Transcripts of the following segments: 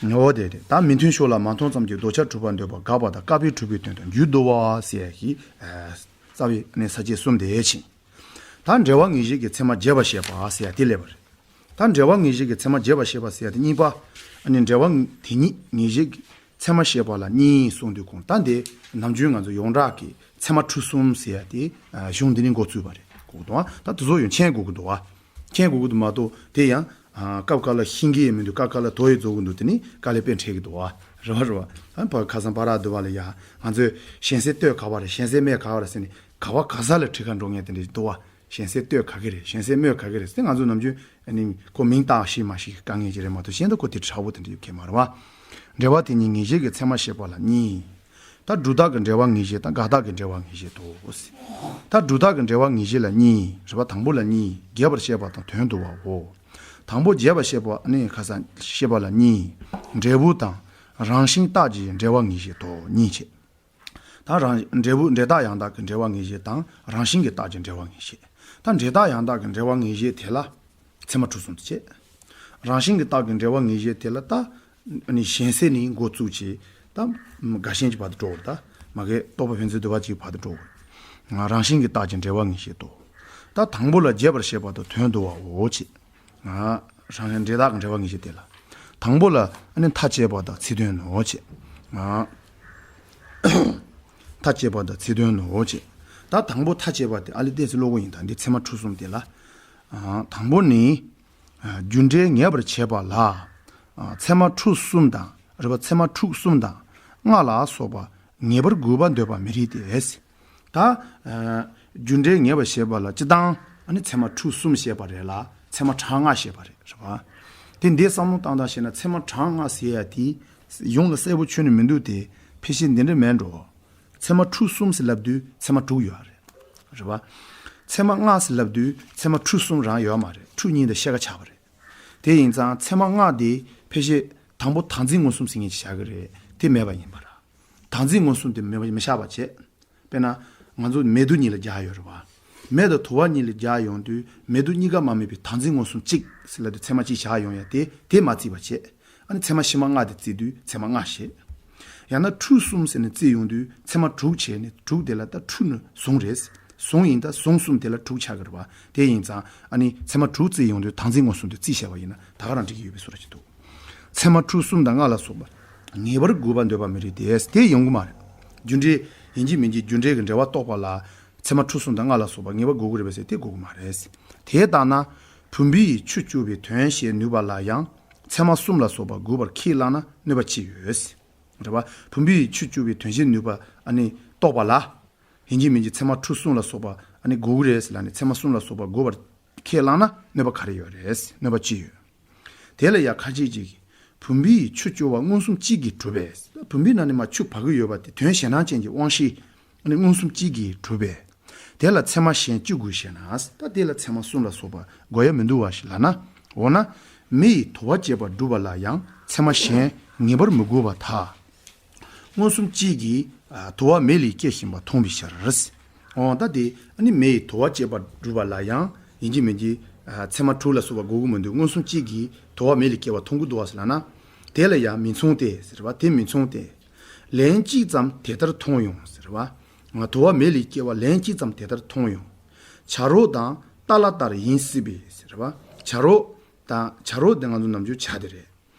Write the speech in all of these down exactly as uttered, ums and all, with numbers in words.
ངོ་བོ་དེ་རེད། ད་མི་མཐུན་ཕྱོགས་ལ་མ་མཐོང་ཙམ་གྱིས་ལྡོག་ཆར་གྲུབ་པར་འདོད་པ་དགག་པ་དང་བཀག་པས་གྲུབ་པའི་དོན་དུ་འགྱུར་འདུ་བ་ཟེར་ཡ་ཞིག་རྩ་བའི་ནས་ས་བཅད་གསུམ་དེ་ཕྱིན། ད་འབྲེལ་བ་ངེས་བྱེད་ཀྱི་ཚད་མ་རྒྱས་པར་བཤད་པ་ཟེར་ཡ་དེ་སླེབས་པ་རེད། ད་འབྲེལ་བ་ངེས་བྱེད་ཀྱི་ཚད་མ་རྒྱས་པར་བཤད་པ་ཟེར་ཡ་དེ་གཉིས་པ། ཨ་ནི་འབྲེལ་བ་དེ་ཉིད་ངེས་བྱེད་ཀྱི་ཚད་མ་བཤད་པ་ལ་གཉིས་གསུངས་དུས་གོང་ད་འདི་ནམ་རྒྱུན་ང་ཚོ་ཡོངས་གྲགས་ཀྱི་ཚད་མ་འཁྲུལ་གསུམ་ཟེར་ཡ་དེ་གཞུང་འདི་ནས་འགོ་བཙུགས་པ་རེད། གོ་གི་འདུག་ཨ། ད་དེ་ཚོ་ཡང་མཁྱེན་དགོས་ཀྱི་འདུག་ཨ། མཁྱེན་དགོས་ཀྱི་འདུག་མ་གཏོགས་དེ་ཡང་སྐབས་འགའ་ལ་ཤེས་ཀྱི་མི་འདུག་སྐབས་འགའ་ལ་དོགས་ཡི་རྫོགས་ཀྱི་འདུག་དེ་ནི་དཀའ་ལས་དཔེ་འཕྲད་ཀྱི་འདུག་ཨ། རེད་བ་རེད་བ། ཨ་ཕ་ཁ་སང་བར་དུ་བ་ལ་ཡ་ང་ཚོས་གཞན་སེལ་གཏོད་ག་བ་རེད། གཞན་སེལ་སྨོས་ག་བ་རེད་ཟེར་ནས་ག་བ་ག་ས་ལ་ཁྲིད་ག་འགྲོ་མཁན་དེ་འདྲ་འདུག་ཨ། གཞན་སེལ་གཏོད་ག་གི་རེད། གཞན་སེལ་སྨོས་ག་གི་རེད་ཟེར། ང་ཚོ་ནམ་རྒྱུན་ཨ་ནི་ཁོ་མིང་བཏགས་ཤེས་མ་ཤེས་ཀྱི་དཀའ་ངལ་ཅིག་རེད་མ་གཏོགས་གཞན་དུ་ཁོ་དེ་དྲག་པོ་དེ་འདྲ་ཡོད་མཁན་མ་རེད་བ། འབྲེལ་བ་དེ་ཉིད་ངེས་བྱེད་ཀྱི་ཚད་མ་བཤད་པ་ལ་གཉིས། ད་སྒྲུབ་རྟགས་ཀྱི་འབྲེལ་བ་ངེས་བྱེད་དང་དགག་རྟགས་ཀྱི་འབྲེལ་བ་ངེས་བྱེད་དོ། ད་སྒྲུབ་རྟགས་ཀྱི་འབྲེལ་བ་ངེས་བྱེད་ལ་གཉིས། རེད་བ། དང་པོ་ལ་གཉིས། རྒྱས་པར་བཤད་པ་དང་དོན་བསྡུ་བའོ། དང་པོ་རྒྱས་པར་བཤད་པ་ནི་ཁ་སང་བཤད་པ་ལ་གཉིས། འབྲས་བུ་དང་རང་བཞིན་རྟགས་ཀྱི་འབྲེལ་བ་ངེས་བྱེད་དོ། གཉིས་བྱས། ད་རང་འབྲས་བུ་འབྲས་རྟགས་ཡང་དག་གི་འབྲེལ་བ་ངེས་བྱེད་དང་རང་བཞིན་གྱི་རྟགས་ཀྱི་འབྲེལ་བ་ངེས་བྱེད། ད་འབྲས་རྟགས་ཡང་དག་གི་འབྲེལ་བ་ངེས་བྱེད་དེ་ལ་ཚད་མ་འཁྲུལ་གསུམ་དུ་བྱེད། རང་བཞིན་གྱི་རྟགས་ཀྱི་འབྲེལ་བ་ངེས་བྱེད་དེ་ལ་ད་ནི་གཞན་སེལ་ནས་འགོ་བཙུགས་བྱས། ད་དགག་གཞན་གྱི་བར་དུ་འགྲོ་བར། ད་མ་གི་རྟོག་པ་ཕན་ཚུན་བསྡུ་བ་གཅིག་བར་དུ་འགྲོ་བར། རང་བཞིན་གྱི་རྟགས་ཀྱི་འབྲེལ་བ་ངེས་བྱེད་དོ། ད་དང་པོ་ལ་རྒྱས་པར་བཤད་པ་དང་དོན་བསྡུ་བའོ་བྱེད། རང་བཞིན་འབྲས་རྟགས་ཀྱི་འབྲེལ་བ་ངེས་བྱེད་དེ་ལ། དང་པོ་ལ་ཨ་ནི་མཐའ་དཔྱད་པ་དང་ཚིག་དོན་ནོ་བྱེད། མཐའ་དཔྱད་པ་དང་ཚིག་དོན་ནོ་བྱེད། ད་དང་པོ་མཐའ་དཔྱད་པ་དེ་ཨ་ལི་ཏོག་ཙམ་ཀློག་གི་ཡིན། ད་འདི་ཚད་མ་འཁྲུལ་གསུམ་དེ་ལ། དང་པོ་ནི། རྒྱུ་འབྲས་ངེས་པར་བྱེད་པ་ལ། ཚད་མ་འཁྲུལ་གསུམ་དང་རེད་བ། ཚད་མ་འཁྲུལ་གསུམ་དང་ལྔ་ལ་སོགས་པ་ངེས་པར་དགོས་པར་འདོད་པ་མི་རིགས་ཏེ། ད། རྒྱུ་འབྲས་ངེས་པར་བྱེད་པ་ལ་སྤྱིར་བཏང་ཨ་ནི་ཚད་མ་འཁྲུལ་གསུམ་བཤད་པ་རེད་ལ་ཚད་མ་གྲངས་ལྔ་བཤད་པ་རེད། རེད་བ། དེ་འདི་བསམ་བློ་བཏང་སྟངས་བྱས་ན་ཚད་མ་གྲངས་ལྔ་ཟེར་ཡ་དེ་ཡོངས་ལ་གསལ་པོ་ཁྱོན་ནས་མི་འདུག་དེ་ཕལ་ཆེར་འདི་འདྲ་མེད་འགྲོ། ཚད་མ་འཁྲུལ་གསུམ་ཟེར་ལབ་དུས་ཚད་མ་དྲུག་ཡོད་རེད། རེད་བ། ཚད་མ་ལྔ་ཟེར་ལབ་དུས་ཚད་མ་འཁྲུལ་གསུམ་རང་ཡོད་མ་རེད། འཁྲུལ་གཉིས་དང་ཕྱེད་ཀ་ཆགས་པ་རེད། དེ་ཡིན་ཙང་ཚད་མ་ལྔ་དེ་ཕལ་ཆེར་དང་པོ་བདག་འཛིན་མངོན་སུམ་ཟེར་མཁན་ཅིག་བཞག་གི་རེད། དེ་མེད་པ་ཡིན་པ་ར། བདག་འཛིན་མངོན་སུམ་དེ་མི་མི་བཞག་པ་བྱས། དཔེར་ན། ང་ཚོ་མེ་དུ་གཉིས་ལ་རྒྱག་ཡོད་རེད་བ། མེ་དང་དུ་བ་གཉིས་ལ་རྒྱག་ཡོང་དུས་མེ་དུ་གཉིས་ཀ་མ་དམིགས་པའི་བདག་འཛིན་མངོན་སུམ་གཅིག་ཟེར་ལབ་དུས་ཚད་མ་གཅིག་བཞག་ཡོང་ཡ་དེ་དེ་མ་བརྩིས་པ་བྱས། ཨ་ནི་ཚད་མ་ཕྱི་མ་ལྔ་དེ་བརྩིས་དུས་ཚད་མ་ལྔ་བྱས། ཡང་ན་འཁྲུལ་གསུམ་ཟེར་ནས་བརྩིས་ཡོང་དུས་ཚད་མ་དྲུག་བྱས་ནས་དྲུག་དེ་ལ་ད་འཁྲུལ་ནི་བཟུང་རེད། བཟུང་ཡིན་ད་བཟུང་གསུམ་དེ་ལ་དྲུག་ཆགས་ཀྱི་རེད་བ། དེ་ཡིན་ཙང་ཨ་ནི་ཚད་མ་དྲུག་བརྩིས་ཡོང་དུས་བདག་འཛིན་མངོན་སུམ་དེ་བརྩིས་བྱས་པ་ཡིན་ན་ད་ག་རང་འགྲིག་གི་ཡོད་པའི་བཟོ་འདྲ་ཅིག་འདུག་ཚད་མ་འཁྲུལ་གསུམ་དང་ལྔ་ལ་སོགས་པ་ངེས་པར་དགོས་པར་འདོད་པ་མི་རིགས་ཏེ། དེ་ཡོང་གི་མ་རེད། རྒྱུ་འབྲས་ཡིན་གཅིག་མིན་གཅིག་རྒྱུ་འབྲས་ཀྱི་འབྲེལ་བ་རྟོགས་པ་ལ་ཚད་མ་འཁྲུལ་གསུམ་དང་ལྔ་ལ་སོགས་པ་ངེས་པར་དགོས་ཀྱི་རེད་པས་ཟེར་དེ་དགོས་ཀྱི་མ་རེད། དེ་ལྟ་ན་བུམ་པའི་ཆུ་བཅོ་བའི་དོན་བཤད་ནུས་པ་ལ་ཡང་ཚད་མ་གསུམ་ལ་སོགས་པ་དགོས་པར་ཁས་བླངས་ན་གནོད་པ་ཅི་ཡོད། རེད་བ། བུམ་པའི་ཆུ་བཅོ་བའི་དོན་བཤད་ནུས་པ་ཨ་ནི་རྟོགས་པ་ལ། ཡིན་གཅིག་མིན་གཅིག་ཚད་མ་འཁྲུལ་གསུམ་ལ་སོགས་པ་ཨ་ནི་དགོས་ཀྱི་རེད་ཟེར་ལབ་ནས་ཚད་མ་གསུམ་ལ་སོགས་པ་དགོས་པར་ཁས་བླངས་ན་གནོད་པ་ག་རེ་ཡོད་རེད། གནོད་པ་ཅི་ཡོད། དེ་ལ་ཡང་ཁ་ཅིག་ཅིག་བུམ་པའི་ཆུ་སྐྱོར་བ་མངོན་སུམ་གཅིག་གིས་གྲུབ་པས། བུམ་པའི་ནང་ནས་མར་ཆུ་བབས་ཀྱི་ཡོད་པ་དེ་དོན་གཞན་སྣང་ཅན་གྱི་དབང་ཤེས་ཨ་ནི་མངོན་སུམ་གཅིག་གིས་གྲུབ་པས། དེ་ལ་ཚད་མ་གཞན་ཅི་དགོས་ཞེ་ན། ད་དེ་ལ་ཚད་མ་གསུམ་ལ་སོགས་པ་དགོས་ཡ་མི་འདུག་བ་ཞིག་ལབ་ན། འོ་ན། མེ་ཡིས་དུ་བ་བསྐྱེད་པ་སྒྲུབ་པ་ལ་ཡང་ཚད་མ་གཞན་ངེས་པར་མི་དགོས་པར་ཐལ། མངོན་སུམ་གཅིག་གིས་དུ་བ་མེ་ལས་སྐྱེ་བཞིན་པ་མཐོང་བའི་ཕྱིར། འོ་ད་དེ་ཨ་ནི་མེ་ཡིས་དུ་བ་བསྐྱེད་པ་སྒྲུབ་པ་ལ་ཡང་ཡིན་གཅིག་མིན་གཅིག་ཚད་མ་དྲུག་ལ་སོགས་པ་དགོས་ཀྱི་མི་འདུག་མངོན་སུམ་གཅིག་གིས་དུ་བ་མེ་ལས་སྐྱེ་བ་མཐོང་གི་འདུག་བ་ཟེར་ལབ་ན། དེ་ལ་ཡང་མི་མཚུངས་ཏེ་ཟེར་བ་དེ་མི་མཚུངས་ཏེ། ལན་གཅིག་ཙམ་དེ་ལྟར་མཐོང་ཡང་ཟེར་བ། ང་དུ་བ་མེ་ལས་སྐྱེ་བ་ལན་གཅིག་ཙམ་དེ་ལྟར་མཐོང་ཡང་། བྱ་རོག་དང་ཏཱ་ལ་ལྟར་ཡིན་སྲིད་པས་ཟེར་བ། བྱ་རོག་དང་བྱ་རོག་དེ་ང་ཚོ་ནམ་རྒྱུན་བྱ་དེ་རེད།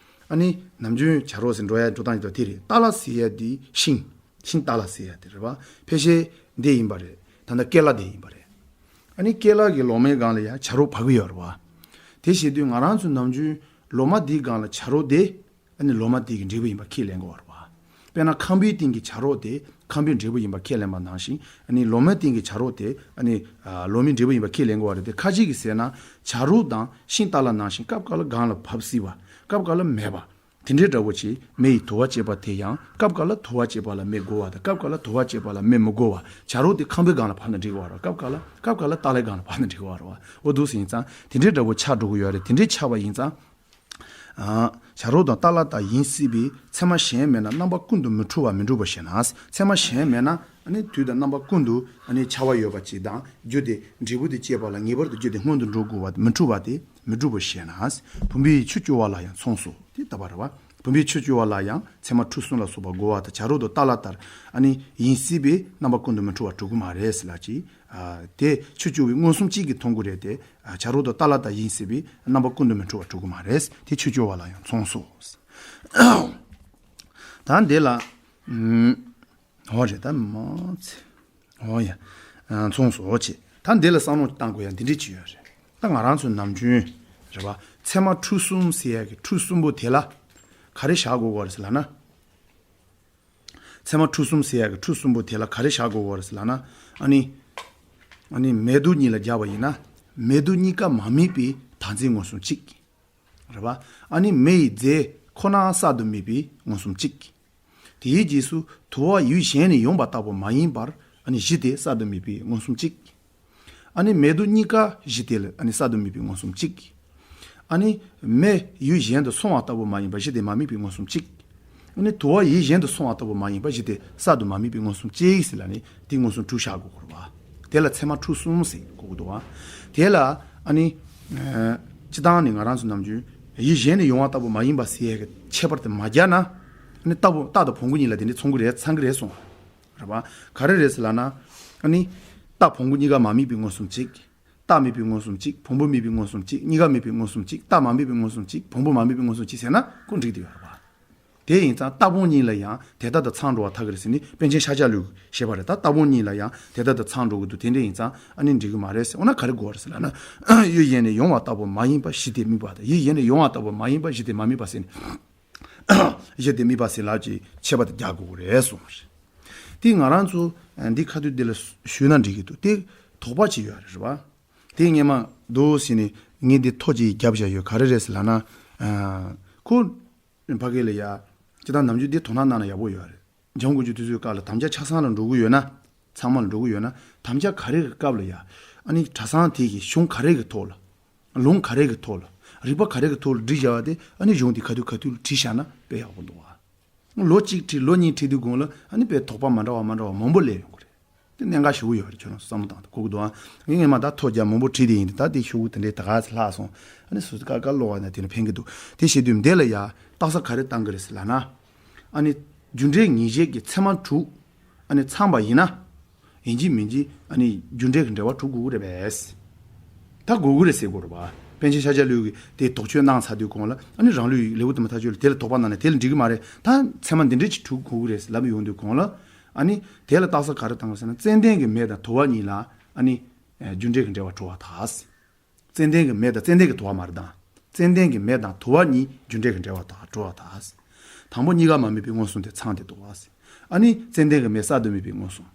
ཨ་ནི་ནམ་རྒྱུན་བྱ་རོག་ཟེར་འགྲོ་ཡ་འགྲོ་སྟངས་ཡོད་དོ་དེ་རེད། ཏཱ་ལ་ཟེར་ཡ་དེ་ཤིང་། ཤིང་ཏཱ་ལ་ཟེར་ཡ་དེ་རེད་བ། ཕལ་ཆེར་འདི་ཡིན་པ་རེད། ད་ལྟ་ཀེ་ལ་དེ་ཡིན་པ་རེད། ཨ་ནི་ཀེ་ལ་གི་ལོ་མའི་སྒང་ལ་ཡ་བྱ་རོག་བབས་ཀྱི་ཡོད་རེད་བ། དེ་བྱེད་དུས་ང་རང་ཚོ་ནམ་རྒྱུན་ལོ་མ་འདིའི་སྒང་ལ་བྱ་རོག་དེ་ཨ་ནི་ལོ་མ་དེ་གི་འབྲས་བུ་ཡིན་པ་ཁས་ལེན་གྱི་ཡོད་རེད་བ། དཔེར་ན་ཁམ་བུའི་སྟེང་གི་བྱ་རོག་དེ་ཁམ་བུའི་འབྲས་བུ་ཡིན་པ་ཁས་ལེན་པ་ནང་བཞིན་ཨ་ནི་ལོ་མའི་སྟེང་གི་བྱ་རོག་དེ་ཨ་ནི་ལོ་མའི་འབྲས་བུ་ཡིན་པ་ཁས་ལེན་གྱི་ཡོད་རེད་དེ། ཁ་ཅིག་གིས་ཟེར་ན་བྱ་རོག་དང་ཤིང་ཏཱ་ལ་ནང་བཞིན་སྐབས་འགའ་ལ་སྒང་ལ་བབས་སྲིད་པ། སྐབས་འགའ་ལ་མེད་པ། དེ་འདྲའི་འདྲ་བོ་ཅིག་མེ་ཡིས་དུ་བ་བསྐྱེད་པ་དེ་ཡང་སྐབས་འགའ་ལ་དུ་བ་བསྐྱེད་པ་ལ་མེ་དགོས་པ་དང་སྐབས་འགའ་ལ་དུ་བ་བསྐྱེད་པ་ལ་མེ་མི་དགོས་པ། བྱ་རོག་དེ་ཁམ་བུའི་སྒང་ལ་བབས་ན་འགྲིག་གི་ཡོད་རེད། སྐབས་འགའ་ལ་སྐབས་འགའ་ལ་ཏཱ་ལའི་སྒང་ལ་བབས་ན་འགྲིག་གི་ཡོད་རེད་བ། འོ་འདུག་སེ་ཡིན་ཙང་དེ་འདྲའི་འདྲ་བོ་ཆགས་འགྲོ་གི་ཡོད་རེད། དེ་འདྲའི་ཆགས་པ་ཡིན་ཙང་། བྱ་རོག་དང་ཏཱ་ལ་ལྟར་ཡིན་སྲིད་པས་ཚད་མ་གཞན་མེད་ན་རྣམ་པ་ཀུན་ཏུ་མི་འཁྲུལ་བ་མི་འགྲུབ་པར་ཞེ་ན། ཚད་མ་གཞན་མེད་ན་ཨ་ནི་དུས་དང་རྣམ་པ་ཀུན་ཏུ་ཨ་ནི་ཆགས་པ་ཡོད་པ་ཅིག་དང་རྒྱུ་དེ་འབྲས་བུ་དེ་སྐྱེས་པ་ལ་ངེས་པར་དུ་རྒྱུ་དེ་སྔོན་དུ་འགྲོ་དགོས་པ་མི་འཁྲུལ་བ་དེ་མི་འགྲུབ་པར་ཞེ་ན། བུམ་པའི་ཆུ་སྐྱོར་བ་ལ་ཡང་མཚུངས་སོ། དེ་ལྟ་བ་རེད་བ། བུམ་པས་ཆུ་བསྐྱུར་བ་ལ་ཡང་མཚན་མ་ཁྲུས་གསུམ་ལ་སོགས་པ་དགོས་པ་དང་བྱ་རོག་ཏུ་ཏཱ་ལ་ལྟར་ཨ་ནི་ཡིན་སྲིད་པས་རྣམ་པ་ཀུན་ཏུ་མི་འཁྲུལ་བ་གྲུབ་ཀྱི་མ་རེད་ཟེར་ལ་ཅི། ཨ་དེ་ཆུ་བསྐྱུར་བའི་མངོན་སུམ་གཅིག་གིས་མཐོང་གི་རེད་དེ། ཨ་བྱ་རོག་ཏུ་ཏཱ་ལ་ལྟར་ཡིན་སྲིད་པས་རྣམ་པ་ཀུན་ཏུ་མི་འཁྲུལ་བ་གྲུབ་ཀྱི་མ་རེད། དེ་ཆུ་བསྐྱུར་བ་ལ་ཡང་མཚུངས་སོ། ད་འདི་ལ་ཨུམ། འོ་རེད་ད་མ་ཚེ། འོ་ཡ། ཨ་མཚུངས་སོ་ཅེས། ད་འདི་ལ་བསམ་བློ་བཏང་དགོས་ཡ་འདི་འདྲ་ཅིག་ཡོད་རེད། ད་ང་རང་ཚོ་ནམ་རྒྱུན་རེད་པ། མཚན་མ་ཁྲུས་གསུམ་ཟེར་ཡ་གི་ཁྲུས་གསུམ་པོ་དེ་ལ་ག་རེ་བཞག་དགོས་ཀྱི་རེད་ཟེར་ལབ་ན། མཚན་མ་ཁྲུས་གསུམ་ཟེར་ཡ་གི་ཁྲུས་གསུམ་པོ་དེ་ལ་ག་རེ་བཞག་དགོས་ཀྱི་རེད་ཟེར་ལབ་ན། ཨ་ནི། ཨ་ནི་མེ་དོ་གཉིས་ལ་སྦྱར་བ་ཡིན་ན། མེ་དོ་གཉིས་ཀ་མ་དམིགས་པའི་བདག་འཛིན་མངོན་སུམ་གཅིག་རེད་པ། ཨ་ནི་མེ་ཡི་རྫས་ཁོ་ན་གསར་དུ་དམིགས་པའི་མངོན་སུམ་གཅིག་དེའི་རྗེས་སུ་དུ་བ་ཡུལ་གཞན་ནས་ཡོང་བ་ལྟ་བུ་མ་ཡིན་པར་ཨ་ནི་གཞི་དེ་གསར་དུ་དམིགས་པའི་མངོན་སུམ་གཅིག་ཨ་ནི་མེ་དོ་གཉིས་ཀ་གཞི་དེ་ལ་ཨ་ནི་གསར་དུ་དམིགས་པའི་མངོན་སུམ་གཅིག་ཨ་ནི་མེ་ཡུལ་གཞན་དུ་སོང་བ་ལྟ་བུ་མ་ཡིན་པར་གཞི་དེ་མ་དམིགས་པའི་མངོན་སུམ་གཅིག་ཨ་ནི་དུ་བ་ཡུལ་གཞན་དུ་སོང་བ་ལྟ་བུ་མ་ཡིན་པར་གཞི་དེ་གསར་དུ་མ་དམིགས་པའི་མངོན་སུམ་གཅིག་ཟེར་ལ་ནི་དེ་མངོན་སུམ་དྲུག་བཞག་དགོས་ཀྱི་རེད་པ། དེ་ལ་མཚན་མ་ཁྲུས་གསུམ་ཟེར་གོ་གི་འདུག་བ། དེ་ལ་ཨ་ནི། ཨ་སྤྱིར་བཏང་ནི་ང་རང་ཚོ་ནམ་རྒྱུན་ཡུལ་གཞན་ནས་ཡོང་བ་ལྟ་བུ་མ་ཡིན་པ་ཟེར་ཡས་ཀྱི་ཁྱད་པར་དེ་མ་རྒྱག་ན། ཨ་ནི་རྟག་པར་རྟག་ཏུ་བོང་གུ་གཉིས་ལ་དེ་འདྲའི་མཚུངས་ཀྱི་རེད་ཚང་གི་རེད་གསུངས། རེད་པ། ག་རེ་རེད་ཟེར་ལབ་ན། ཨ་ནི། རྟག་བོང་གུ་གཉིས་ཀ་མ་དམིགས་པའི་མངོན་སུམ་གཅིག་རྟག་དམིགས་པའི་མངོན་སུམ་གཅིག་བོང་བུ་དམིགས་པའི་མངོན་སུམ་གཅིག་གཉིས་ཀ་དམིགས་པའི་མངོན་སུམ་གཅིག་རྟག་མ་དམིགས་པའི་མངོན་སུམ་གཅིག་བོང་བུ་མ་དམིགས་པའི་མངོན་སུམ་གཅིག་ཟེར་ན་ཁོ་འགྲིག་གི་ཡོད་རེད་པ། དེ་ཡིན་ཙང་རྟག་བོང་གཉིས་ལ་ཡང་དེ་ལྟར་དུ་ཚང་འགྲོ་བར་ཐལ་གྱི་རེད་ཟེར་ནི་པཎ་ཆེན་ཤཱཀྱ་ལོས་བཤད་པ་རེད། ད་རྟག་བོང་གཉིས་ལ་ཡང་དེ་ལྟར་དུ་ཚང་འགྲོ་གི་འདུག་དེ་འདྲ་ཡིན་ཙང་ཨ་ནི་འགྲིག་གི་མ་རེད་ཟེར། འོ་ན་ག་རེ་དགོས་རེད་ཟེར་ལབ་ན། ཡུལ་གཞན་ནས་ཡོང་བ་ལྟ་བུ་མ་ཡིན་པ་གཞི་དེ་དམིགས་པ་དང་ཡུལ་གཞན་ནས་ཡོང་བ་ལྟ་བུ་མ་ཡིན་པ་གཞི་དེ་མ་དམིགས་པ་ཟེར་ནི། གཞི་དེ་དམིགས་པ་ཟེར་ལབ་ཀྱི་ཁྱད་པར་དེ་རྒྱག་དགོས་ཀྱི་རེད་གསུངས་པ་རེད། དེ་ང་རང་ཚོ་འདི་ཁ་ཐུག་འདི་ལ་ཞུས་ན་འགྲིག་གི་འདུག་དེ་དོགས་པ་ཅིག་ཡོད་རེད་པ། དེ་སྔས་མ་འདུག་ཟེར་ནས་ངས་འདི་ཐོ་ཅིག་བརྒྱབ་བཞག་ཡོད། ག་རེ་རེད་ཟེར་ལབ་ན། ཁོ། ཕ་གི་ལ་ཡ། སྤྱིར་བཏང་ནམ་རྒྱུན་འདི་དོ་སྣང་གནང་ན་ཡག་པོ་ཡོད་རེད། འཇམ་མགོན་གྱི་དུས་ཚོད་སྐབས་ལ་དམ་བཅའ་ཆ་ཚང་ལ་འགྲོ་གི་ཡོད་ན། ཚང་མ་ལ་འགྲོ་གི་ཡོད་ན་དམ་བཅའ་ག་རེ་གི་སྐབས་ལ་ཡ། ཨ་ནི་གྲྭ་ཚང་དེ་གི་གཞུང་ག་རེ་གི་ཐོག་ལ། ལུང་ག་རེ་གི་ཐོག་ལ། རིགས་པ་ག་རེ་གི་ཐོག་ལ་བསྒྲིགས་བཞག་པ་དེ་ཨ་ནི་གཞུང་དེ་ཁ་ཐུག་ཁ་ཐུག་ལ་བྲིས་བཞག་ན་དཔེ་ཡག་པོ་འདུག་བ། ལོ་གཅིག་ཁྲིད་ལོ་གཉིས་ཁྲིད་དུས་གོང་ལ་ཨ་ནི་དཔེ་དོགས་པ་མ་འདྲ་བ་མ་འདྲ་བ་མང་པོ་སླེབས་ཡོང་གི་རེད། དེ་གནད་འགག་ཞེ་པོ་ཡོད་རེད། ཁྱོད་རང་བསམ་བློ་བཏང་དང་གོ་གི་འདུག་ཨ། ངས་ངས་མ་ད་ཐོ་རྒྱ་མང་པོ་བྲིས་དེ་ཡིན་དེ་ད་དེ་ཤོག་གུ་དེ་འདྲའི་ད་ག་ཚོད་ལྷག་སོང་། ཨ་ནི་སུ་ཀ་ཀ་ཀློག་བ་ན་དེ་ནི་ཕན་གི་འདུག་དེ་བྱེད་དུས་འདི་ལ་ཡ་རྟགས་གསལ་ག་རེ་བཏང་གི་རེད་ཟེར་ལབ་ན། ཨ་ནི་རྒྱུ་འབྲས་ངེས་བྱེད་ཀྱི་ཚད་མ་དྲུག་ཨ་ནི་ཚང་པ་ཡིན་ན། ཡིན་གཅིག་མིན་གཅིག་ཨ་ནི་རྒྱུ་འབྲས་ཀྱི་འབྲེལ་བ་གྲུབ་དགོས་ཀྱི་རེད་པས། ད་དགོས་ཀྱི་རེད་ཟེར་དགོས་རེད་པ། པཎ་ཆེན་ཤཱཀྱ་ལོས་ཀྱིས་དེ་དོགས་གཅོད་གནང་ཚར་དུས་གོང་ལ་ཨ་ནི་རང་ལུགས་ལེའུ་དེ་མ་ཐག་ཆོད་ལ་དེ་ལ་དོགས་པ་གནང་ནས་དེ་ལ་འགྲིག་གི་མ་རེད། ད་ཚད་མ་འདི་འདྲས་ཅིག་གྲུབ་དགོས་ཀྱི་རེད་ལབ་ཡོང་དུས་གོང་ལ། ཨ་ནི་དེ་ལ་རྟགས་གསལ་ག་རེ་བཏང་གི་རེད་ཟེར་ན་ཙན་དན་གྱི་མེ་དང་དུ་བ་གཉིས་ལ་ཨ་ནི་རྒྱུ་འབྲས་ཀྱི་འབྲེལ་བ་གྲུབ་པར་ཐལ། ཙན་དན་གྱི་མེ་དང་ཙན་དན་གྱི་དུ་བ་མ་རེད་དང་། ཙན་དན་གྱི་མེ་དང་དུ་བ་གཉིས་རྒྱུ་འབྲས་ཀྱི་འབྲེལ་བ་དང་གྲུབ་པར་ཐལ། དང་པོ་གཉིས་ཀ་མ་དམིགས་པའི་མངོན་སུམ་དེ་ཚང་སྟེ་འདུག་པ། ཨ་ནི་ཙན་དན་གྱི་མེ་གསར་དུ་དམིགས་པའི་མངོན་སུམ།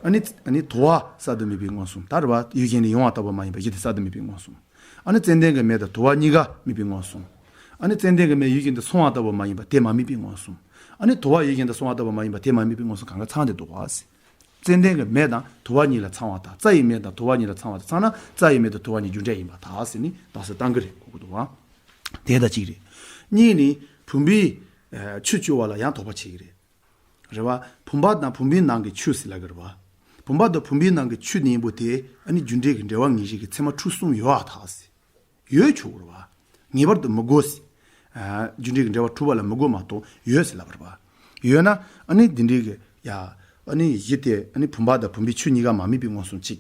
ཨ་ནི་ཨ་ནི་དུ་བ་གསར་དུ་དམིགས་པའི་མངོན་སུམ་ད་རེད་པ། ཡུལ་གཞན་ནས་ཡོང་བ་ལྟ་བུ་མ་ཡིན་པ་གཞི་དེ་གསར་དུ་དམིགས་པའི་མངོན་སུམ། ཨ་ནི་ཙན་དན་གྱི་མེ་དང་དུ་བ་གཉིས་ཀ་དམིགས་པའི་མངོན་སུམ། ཨ་ནི་ཙན་དན་གྱི་མེ་ཡུལ་གཞན་དུ་སོང་བ་ལྟ་བུ་མ་ཡིན་པ་དེ་མ་དམིགས་པའི་མངོན་སུམ། ཨ་ནི་དུ་བ་ཡུལ་གཞན་དུ་སོང་བ་ལྟ་བུ་མ་ཡིན་པ་དེ་མ་དམིགས་པའི་མངོན་སུམ་གང་ག་ཚང་སྟེ་འདུག་པ། ཙན་དན་གྱི་མེ་དང་དུ་བ་གཉིས་ལ་ཚང་བ་དང་རྩྭ་ཡི་མེ་དང་དུ་བ་གཉིས་ལ་ཚང་བ་དང་ཚང་ན་རྩྭ་ཡི་མེ་དང་དུ་བ་གཉིས་རྒྱུ་འབྲས་ཡིན་པར་ཐལ་ཟེར་ནི་རྟགས་གསལ་བཏང་གི་རེད་གོ་གི་འདུག་པ། དེ་ད་གཅིག་རེད། གཉིས་ནི་བུམ་པས་ཆུ་བསྐྱུར་བ་ལ་ཡང་དོགས་པ་བྱེད་ཀྱི་རེད། རེད་པ། བུམ་པ་དང་བུམ་པའི་ནང་གི་ཆུ་ཟེར་ལབ་ཀྱི་རེད་པ། བུམ་པ་དང་བུམ་པའི་ནང་གི་ཆུ་གཉིས་པོ་དེ་ཨ་ནི་རྒྱུ་འབྲས་ཀྱི་འབྲེལ་བ་ངེས་བྱེད་ཀྱི་ཚད་མ་ཁྲུས་གསུམ་ཡོད་པར་ཐལ་ཟེར། ཡོད་ཆོག་གི་རེད་པ། ངེས་པར་དུ་མི་དགོས་ཟེར། ཨ་རྒྱུ་འབྲས་ཀྱི་འབྲེལ་བ་གྲུབ་པ་ལ་མི་དགོས་མ་གཏོགས་ཡོད་ཟེར་ལབ་པ་རེད་པ། ཡོད་ན་ཨ་ནི་འདི་འདྲའི་གི་ཡ་ཨ་ནི་གཞི་དེ་ཨ་ནི་བུམ་པ་དང་བུམ་པའི་ཆུ་གཉིས་ཀ་མ་དམིགས་པའི་མངོན་སུམ་གཅིག་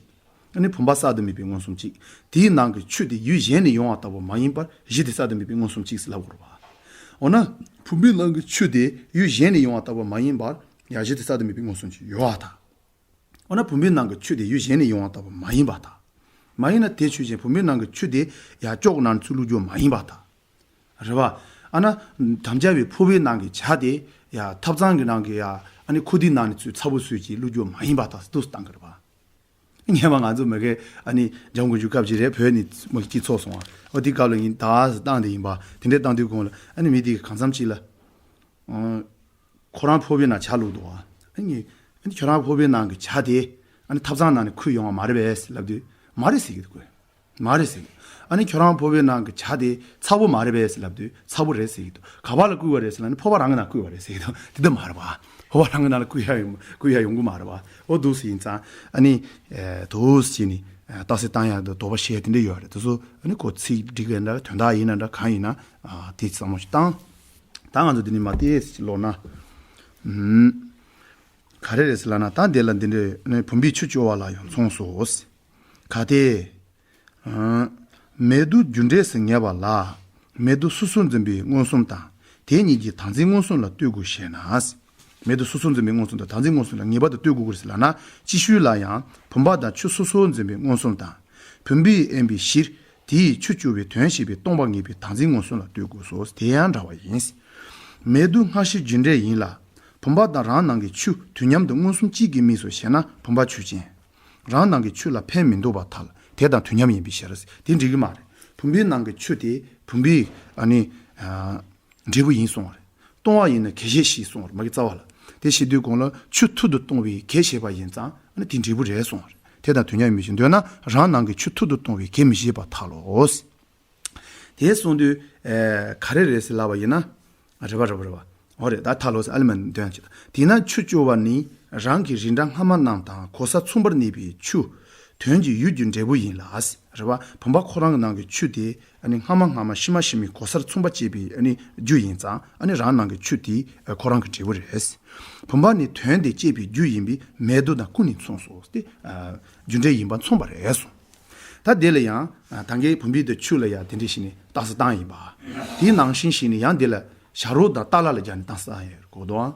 ཨ་ནི་བུམ་པ་གསར་དུ་དམིགས་པའི་མངོན་སུམ་གཅིག་དེའི་ནང་གི་ཆུ་དེ་ཡུལ་གཞན་ནས་ཡོང་བ་ལྟ་བུ་མ་ཡིན་པར་གཞི་དེ་གསར་དུ་དམིགས་པའི་མངོན་སུམ་གཅིག་ཟེར་ལབ་དགོས་རེད་པ། འོ་ན་བུམ་པའི་ནང་གི་ཆུ་དེ་ཡུལ་གཞན་ནས་ཡོང་བ་ལྟ་བུ་མ་ཡིན་པར་ཡང་གཞི་དེ་གསར་དུ་དམིགས་པའི་མངོན་སུམ་གཅིག་ཡོད་པར་ཐལ། འོ་ན་བུམ་པའི་ནང་གི་ཆུ་དེ་ཡུལ་གཞན་ནས་ཡོང་བ་ལྟ་བུ་མ་ཡིན་པར་ཐལ། མ་ཡིན་ན་དེ་ཆོས་ཅན། བུམ་པའི་ནང་གི་ཆུ་དེ་ཡང་ཅོག་ནང་ནས་ཚུར་བླུགས་རྒྱུ་མ་ཡིན་པར་ཐལ། རེད་པ། ཨ་ན་དམ་བཅའ་བའི་ཕོར་པའི་ནང་གི་ཇ་དེ་ཡང་ཐབ་ཚང་གི་ནང་གི་ཡང་ཨ་ནི་ཁུག་རྟའི་ནང་ནས་ཚུར་ཚ་པོ་བཟོས་ཀྱིས་བླུགས་རྒྱུ་མ་ཡིན་པར་ཐལ་ཟེར་འདུག་སེ་བཏང་གི་རེད་པ། སྔོན་མ་ང་ཚོ་མ་གིར་ཨ་ནི་འཇམ་མགོན་ཆུ་སྐབས་ཅིག་རེད་བོད་ནས་མ་གིར་སྐྱིད་ཚོགས་སོང་བ། འོ་དེ་སྐབས་ལ་ཡིན་ད་ཟེར་བཏང་དེ་ཡིན་པ། དེ་འདྲའི་བཏང་དུས་གོང་ལ་ཨ་ནི་མི་དེ་གི་གང་འཚམ་ཅིག་ལ། ཁོ་རང་ཕོར་པའི་ནང་ཇ་བླུགས་འདུག་ཨ་ནི། ཨ་ནི་ཁྱོད་རང་ཕོར་པའི་ནང་གི་ཇ་དེ་ཨ་ནི་ཐབ་ཚང་ནང་ནས་ཁུག་ཡོང་བ་མ་རེད་པས་ལབ་དུས་མ་རེད་ཟེར་གྱི་འདུག་གོ། མ་རེད་ཟེར་གྱི་འདུག་ཨ་ནི་ཁྱོད་རང་ཕོར་པའི་ནང་གི་ཇ་དེ་ཚ་པོ་མ་རེད་པས་ལབ་དུས་ཚ་པོ་རེད་ཟེར་གྱི་འདུག་ག་པ་ལ་བསྐུས་པ་རེད་ཟེར་ལབ་ནི་ཕོར་པ་རང་གི་ནང་བསྐུས་པ་རེད་ཟེར་གྱི་འདུག་དེ་འདྲ་མ་རེད་པ། ཕོར་པ་རང་གི་ནང་ལ་བསྐུས་ཡ་ཡོང་བསྐུས་ཡ་ཡོང་གི་མ་རེད་པ། འོ་འདུག་སེ་ཡིན་ཙང་ཨ་ནི། འདུག་སེ་བྱས་ནི་རྟགས་གསལ་བཏང་ཡ་དང་དོགས་པ་བཤད་ཡ་དེ་འདྲ་ཡོད་རེད། དེ་ཚོ་ཨ་ནི་ཁོ་ཚིག་འགྲིག་གི་འདྲ་དོན་དག་ཡིན་ན་འདྲ་གང་ཡིན་ན་དེ་བསམ་བློ་ཞིག་བཏང་། ད་ང་ཚོ་འདི་ནས་མར་ཏོག་ཙམ་ཀློག་ན། ཨུམ། ག་རེ་རེད་ཟེར་ལབ་ན། ད་འདི་ལ་འདི་འདྲའི་ནི་བུམ་པས་ཆུ་སྐྱོར་བ་ལ་ཡང་མཚུངས་སོ། གལ་ཏེ། ཨ། མེ་དུ་རྒྱུ་འབྲས་སུ་ངེས་པ་ལ། མེ་དུ་སོ་སོར་འཛིན་པའི་མངོན་སུམ་དང་། དེ་གཉིས་ཀྱི་བདག་འཛིན་མངོན་སུམ་ལ་ལྟོས་དགོས་ཞེ་ན། མེ་དུ་སོ་སོར་འཛིན་པའི་མངོན་སུམ་དང་བདག་འཛིན་མངོན་སུམ་ལ་ངེས་པར་དུ་ལྟོས་དགོས་ཀྱི་རེད་ཟེར་ལབ་ན། ཅིག་ཤོས་ལ་ཡང་བུམ་པ་དང་ཆུ་སོ་སོར་འཛིན་པའི་མངོན་སུམ་དང་། བུམ་པས་དབེན་པའི་གཞིར་དེ་ཡིས་ཆུ་སྐྱོར་བའི་དོན་ཤེས་པའི་སྟོང་པ་ངེས་པའི་བདག་འཛིན་མངོན་སུམ་ལ་ལྟོས་དགོས་སོ། དེ་ཡང་འདྲ་བ་ཡིན། མེ་དུ་སྔ་ཕྱི་རྒྱུ་འབྲས་ཡིན་ལ། བུམ་པ་དང་རང་སྣང་གི་ཆུ་དུས་མཉམ་དུ་མངོན་སུམ་གཅིག་གི་དམིགས་སུ་བྱས་ན་བུམ་པ་ཆུ་ཅན། རང་སྣང་གི་ཆུ་ལ་ཕན་མི་འདོགས་པར་ཐལ། དེ་དང་དུས་མཉམ་ཡིན་པའི་ཕྱིར། དེ་འགྲིག་གི་མ་རེད། བུམ་པའི་ནང་གི་ཆུ་དེ་བུམ་པའི་ཨ་ནི། ཨ། འབྲས་བུ་ཡིན་གསུངས་པ་རེད། སྟོང་པ་ཡིན་ན་གལ་ཆེ་ཞེས་གསུངས་པ་རེད། མ་གི་རྩ་བ་ལ། དེ་བྱེད་དུས་གོང་ལ་ཆུ་མཐུ་དུ་གཏོང་བའི་གེགས་བྱེད་པ་ཡིན་ཙང་ཨ་ནི་དེ་འབྲས་བུ་རེད་གསུངས་པ་རེད། དེ་དང་དུས་མཉམ་ཡིན་པའི་ཕྱིར། འདོད་ན་རང་སྣང་གི་ཆུ་མཐུ་དུ་གཏོང་བའི་གེགས་མི་བྱེད་པར་ཐལ་ལོ། དེ་གསུངས་དུས། ཨེ། ག་རེ་རེད་ཟེར་ལབ་པ་ཡིན་ན། རེད་པ། རེད་པ། རེད་པ། འོ་རེད། ད་ཐལ་ལོ་ཟེར། ཨ་ལི་མ་འདོན་ཅིག་དེས་ན་ཆུ་སྐྱོར་བ་ནི་རང་གི་རིགས་འདྲ་སྔ་མ་རྣམས་དང་གོ་ས་མཚུངས་པར་གནས་པའི་ཆུ། དོན་གྱི་ཡུལ་གྱི་འབྲས་བུ་ཡིན་ལ། རེད་པ། བུམ་པ་ཁོ་རང་གི་ནང་གི་ཆུ་དེ་ཨ་ནི་སྔ་མ་སྔ་མ་ཕྱི་མ་ཕྱི་མའི་གོ་སར་མཚུངས་པ་སྐྱེས་པའི་ཨ་ནི་རྒྱུ་ཡིན་ཙང་། ཨ་ནི་རང་སྣང་གི་ཆུ་དེ་ཁོ་རང་གི་འབྲས་བུ་རེད། བུམ་པ་ནི་དོན་དེ་སྐྱེད་པའི་རྒྱུ་ཡིན་པས་མེ་དུ་དང་ཀུན་ནས་མཚུངས་སོ། དེ་རྒྱུ་འབྲས་ཡིན་པ་མཚུངས་པ་རེད་གསུངས། ད་དེ་ལ་ཡང་ད་གིན་བུམ་པའི་དེ་ཆུ་ལ་ཡང་དེ་འདྲ་ཞིག་ནས་རྟགས་གསལ་བཏང་ཡིན་པ། དེའི་ནང་བཞིན་ཞིག་ནས་ཡང་དེ་ལ་བྱ་རོག་དང་ཏཱ་ལ་ལ་སྦྱར་ནས་རྟགས་གསལ་བཏང་ཡོད་གོ་དོ།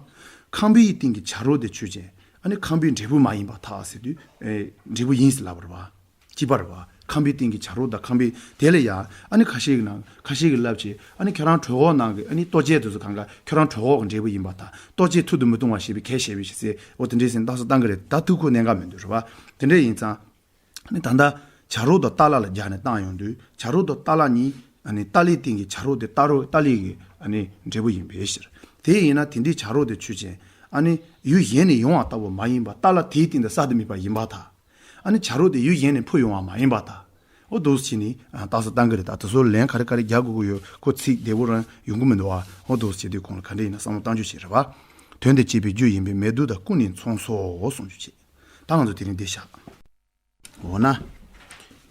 ཁང་པའི་སྟེང་གི་བྱ་རོག་དེ་ཆུ་ཅན། ཨ་ནི་ཁང་པའི་འབྲས་བུ་མ་ཡིན་པར་ཐལ་ཟེར་དུས། ཨེ། འབྲས་བུ་ཡིན་ཟེར་ལབ་པ་རེད་པ། སྐྱིད་པ་རེད་པ། ཁང་པའི་སྟེང་གི་བྱ་རོག་དང་ཁང་པའི་དེ་ལ་ཡང་ཨ་ནི་ཁ་ཤས་ཀྱི་ནང་ཁ་ཤས་ཀྱི་ལབ་ཅིག་ཨ་ནི་ཁྱོད་རང་གྲོད་ཁོག་ནང་གི་ཨ་ནི་ལྟོ་ཆས་དེ་ཚོ་གང་ག་ཁྱོད་རང་གྲོད་ཁོག་གི་འབྲས་བུ་ཡིན་པར་ཐལ། ལྟོ་ཆས་མཐུ་དུ་མི་གཏོང་བ་ཞེས་པའི་གེགས་བྱེད་པའི་ཕྱིར་ཟེར། འོ་དེ་འདྲའི་ཟེར་རྟགས་གསལ་བཏང་གི་རེད། ད་ཐུག་ཁུག་གནད་འགག་མི་འདུག་རེད་པ། དེ་འདྲ་ཡིན་ཙང་། ཨ་ནི་ད་ལྟ་བྱ་རོག་དང་ཏཱ་ལ་ལ་སྦྱར་ནས་བཏང་ཡོང་དུས། བྱ་རོག་དང་ཏཱ་ལ་གཉིས་ཨ་ནི་ཏཱ་ལའི་སྟེང་གི་བྱ་རོག་དེ་ཏཱ་རོ་ཏཱ་ལའི་གི་ཨ་ནི་འབྲས་བུ་ཡིན་པའི་ཕྱིར། དེ་ཡིན་ན་དེ་འདྲའི་བྱ་རོག་དེ་ཆུ་ཅན། ཨ་ནི་ཡུལ་གཞན་ནས་ཡོང་བ་ལྟ་བུ་མ་ཡིན་པར་ཏཱ་ལ་དེའི་སྟེང་དུ་གསར་དུ་དམིགས་པ་ཡིན་པར་ཐལ། ཨ་ནི་བྱ་རོག་དེ་ཡུལ་གཞན་ནས་འཕུར་ཡོང་བ་མ་ཡིན་པར་ཐལ། འོ་འདུག་སེ་བྱས་ནས་རྟགས་གསལ་བཏང་གི་རེད། ད་དེ་ཚོ་ལན་ག་རེ་ག་རེ་རྒྱག་དགོས་ཀྱི་ཡོད། ཁོ་ཚིག་བདེ་པོ་རང་ཡོང་གི་མི་འདུག་ཨ། འོ་འདུག་སེ་བྱེད་དུས་གོང་ལ་ག་འདྲ་ཡིན་ན་བསམ་བློ་གཏང་རྒྱུ་བྱེད་རེད་པ། དོན་དེ་སྐྱེད་པའི་རྒྱུ་ཡིན་པས་མེ་དུ་དང་ཀུན་ནས་མཚུངས་སོ་གསུངས་རྒྱུ་བྱེད། ད་ང་ཚོ་དེ་རིང་འདི་བཞག་འོ་ན།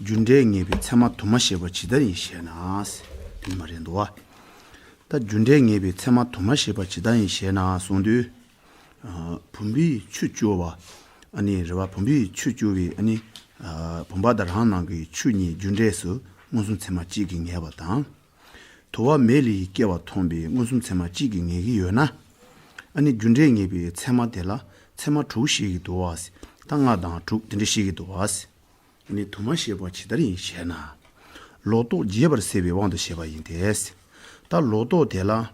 རྒྱུ་འབྲས་ངེས་པའི་ཚད་མ་དུ་མ་ཞེས་པ་ཇི་ལྟར་ཡིན་ཞེ་ན། དེ་མ་རེད་འདུག་བ། ད་རྒྱུ་འབྲས་ངེས་པའི་ཚད་མ་དུ་མ་ཞེས་པ་ཇི་ལྟར་ཡིན་ཞེ་ན་གསུངས་དུས། ཨ། བུམ་པའི་ཆུ་སྐྱོར་བ། ཨ་ནི་རེད་པ། བུམ་པའི་ཆུ་སྐྱོར་བའི་ཨ་ནི། ཨ། བུམ་པ་དང་རང་སྣང་གི་ཆུ་གཉིས་རྒྱུ་འབྲས་སུ་མངོན་སུམ་ཚད་མ་གཅིག་གིས་ངེས་པ་དང་། དུ་བ་མེ་ལས་སྐྱེ་བ་མཐོང་བས་མངོན་སུམ་ཚད་མ་གཅིག་གིས་ངེས་ཀྱི་ཡོད་ན། ཨ་ནི་རྒྱུ་འབྲས་ངེས་པའི་ཚད་མ་དེ་ལ་ཚད་མ་དྲུག་བཤད་ཀྱི་འདུག་བ། ད་ལྔ་དང་དྲུག་དེ་འདྲ་བཤད་ཀྱི་འདུག་བ། ཨ་ནི་དུ་མ་ཞེས་པ་ཇི་ལྟར་ཡིན་ཞེ་ན། ལོག་རྟོག་རྒྱས་པར་སེལ་བའི་དབང་དུ་བྱས་པ་ཡིན་ཏེ། ད་ལོག་རྟོག་དེ་ལ་ཨ་